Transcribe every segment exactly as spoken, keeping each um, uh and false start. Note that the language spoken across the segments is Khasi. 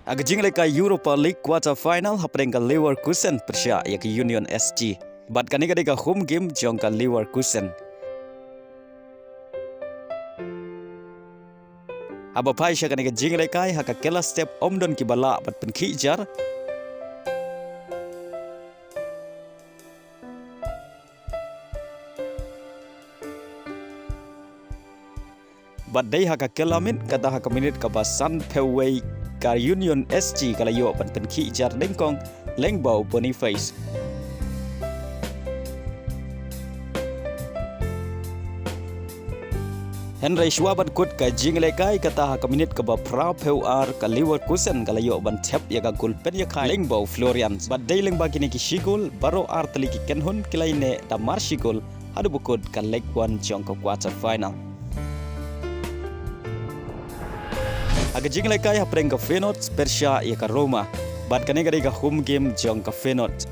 Ha ka jingïalehkai Europa League quarter final hapdeng ka Leverkusen pyrshah ïa ka Union S G. Bad kane ka dei ka home game jong ka Leverkusen. Haba phai sha kane ka jingïalehkai ha ka kylla step ym don kiba lah ban pynkhih jar. Bad dei ha ka kylla miet kata ha ka minit kaba sanphew wei ka Union S G ka la ïoh ban pynkhih jar nyngkong lyngba u Boniface. Hynrei shuwa ban kut ka jingïalehkai kata ha ka minit kaba phraphew ar ka Leverkusen ka la ïoh ban thep ïa ka gol pynïakhih lyngba u Florian. Bad dei lyngba kine ki shi gol baroh ar tylli ki kynhun ki la ïaineh da mar shi gol haduh ba kut ka leg one jong ka quarter final. Ha ka jingïalehkai hapdeng ka Feyenoord pyrshah ïa ka Roma. Bad kane ka dei ka home game jong ka Feyenoord.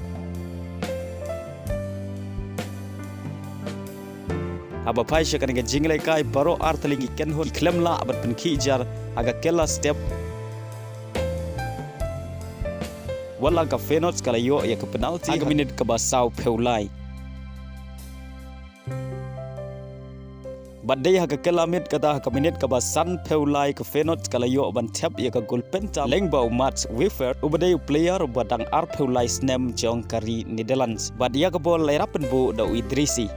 Haba phai sha kane ka jingïalehkai baroh ar tylli ki kynhun ki khlem lah ban pynkhih jar ha ka kylla step. Wat la ka Feyenoord ka la ïoh ïa ka penalty ha ka minit kaba sawphew lai. Bad dei ha ka kylla miet kata ha ka minit kaba sanphew lai ka Feyenoord ka la ïoh ban thep ïa ka gol pynthame lyngba u Mats Wieffer uba dei u player uba dang arphew lai snem jong ka ri Netherlands. Bad ïa ka bol la ïarap pynbuh da u Idrissi.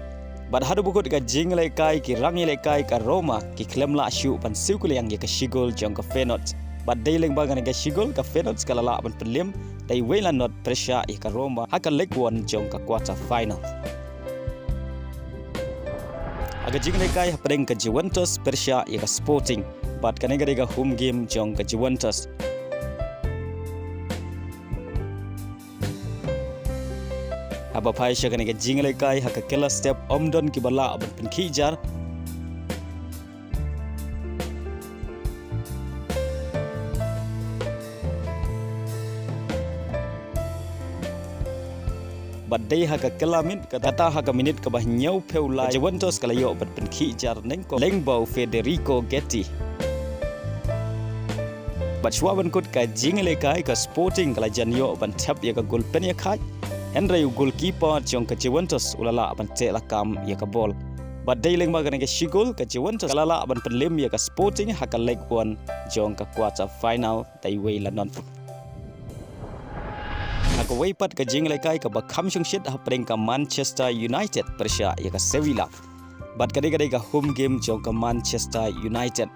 Bad haduh ba kut ka jingïalehkai ki rangïalehkai ka Roma ki khlem lah shuh ban siew kylliang ïa ka shi gol jong ka Feyenoord. Bad dei lyngba kane ka shi gol ka Feyenoord ka la lah ban pynlem da iwei la nod pyrshah ïa ka Roma ha ka leg one jong ka quarter final. Ha ka jingïalehkai hapdeng ka Juventus pyrshah ïa ka Sporting. Bad kane ka dei ka home game jong ka Juventus. Haba phai sha kane ka jingïalehkai ha ka kylla step ym don kiba lah ban pynkhih jar. Bad dei ha ka kylla miet kata ha ka minit kaba hynñiewphew lai ka Juventus ka la ïoh ban pynkhih jar nyngkong lyngba u Federico Guetti. Bad shuwa ban kut ka jingïalehkai ka Sporting ka la jan ïoh ban thep ïa ka gol pynïakhih. Hynrei u goalkeeper jong ka Juventus u la lah ban teh lakam ïa ka bol. Bad dei lyngba kane ka shi gol ka Juventus ka la lah ban pynlem ïa ka Sporting ha ka leg one jong ka quarter final da iwei la nod. Ha kawei pat ka jingïalehkai kaba kham shongshit hapdeng ka Manchester United pyrshah ïa ka Sevilla. Bad ka dei ka dei ka home game jong ka Manchester United.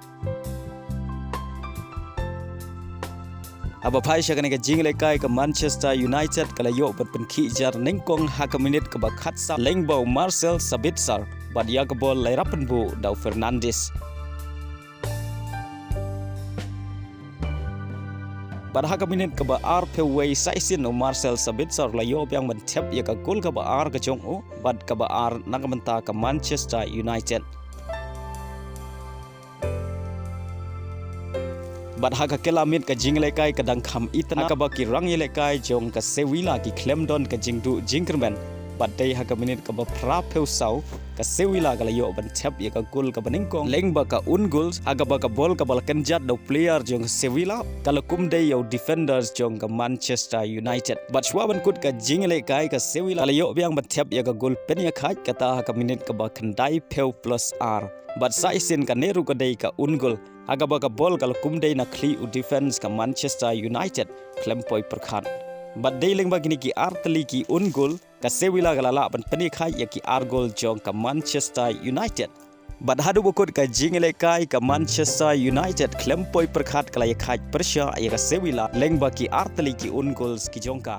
Haba phai sha kane ka jingïalehkai ka Manchester United ka la ïoh ban pynkhih jar nyngkong ha ka minit kaba khatsaw lyngba u Marcel Sabitzer. Bad ïa ka bol la ïarap pynbuh da u Fernandes. Bad ha ka minit kaba arphew wei sa shisien u Marcel Sabitzer la ïoh biang ban thep ïa ka gol kaba ar ka jong u bad kaba ar na ka bynta ka Manchester United. Bad ha ka kylla miet ka jingïalehkai ka dang kham itynnad ha kaba ki rangïalehkai jong ka Sevilla ki khlem don ka jingduh jingkyrmen. Bad dei ha ka minit kaba phraphew saw ka Sevilla ka la ïoh ban thep ïa ka gol kaba nyngkong lyngba ka own goal ha kaba ka bol kaba la kynjat da u player jong ka Sevilla ka la kum dei ïa u defenders jong ka Manchester United. Bad shuwa ban kut ka jingïalehkai ka Sevilla ka la ïoh biang ban thep ïa ka gol pynïakhih kata ha ka minit kaba khyndaiphew plus ar. Bad sa shisien kane ruh ka dei ka own goal ha kaba ka bol ka la kum dei na khlieh u defense ka Manchester United khlem poi pyrkhat. Bad dei lyngba kine ki ar tylli ki own goal ka Sevilla ka la lah ban pynïakhih ïa ki ar gol jong ka Manchester United. Bad haduh ba kut ka jingïalehkai ka Manchester United khlem poi pyrkhat ka la ïakhih pyrshah ïa ka Sevilla lyngba ki ar tylli ki own goals ki jong ka.